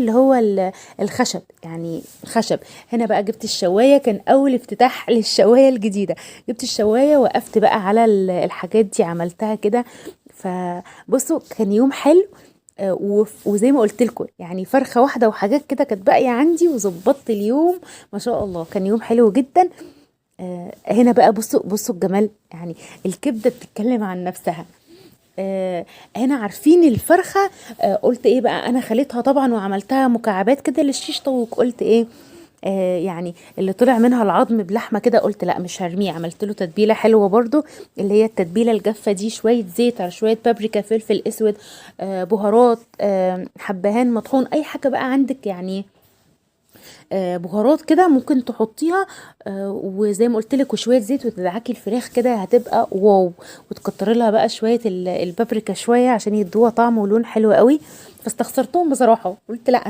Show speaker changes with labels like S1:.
S1: اللي هو الخشب، يعني خشب. هنا بقى جبت الشوايه، كان اول افتتاح للشوايه الجديده. جبت الشوايه وقفت بقى على الحاجات دي، عملتها كده. فبصوا كان يوم حلو. وزي ما قلت لكم يعني فرخة واحدة وحاجات كده كانت باقية عندي، وظبطت اليوم ما شاء الله، كان يوم حلو جدا. هنا بقى بصوا بصوا الجمال، يعني الكبده بتتكلم عن نفسها. هنا عارفين الفرخه، قلت ايه بقى، انا خليتها طبعا وعملتها مكعبات كده للشيش طاووق. قلت ايه، يعني اللي طلع منها العظم بلحمه كده، قلت لا مش هرميه، عملت له تتبيله حلوة برضو، اللي هي التتبيله الجافه دي، شوية زيت على شوية بابريكا، فلفل اسود، بهارات، حبهان مطحون، اي حاجة بقى عندك يعني، بهارات كده ممكن تحطيها، وزي ما قلت لك وشوية زيت، وتدعكي الفراخ كده هتبقى wow. وتكتري لها بقى شوية البابريكا شوية عشان يدوها طعم ولون حلو قوي. فاستخسرتهم بصراحة، قلت لا.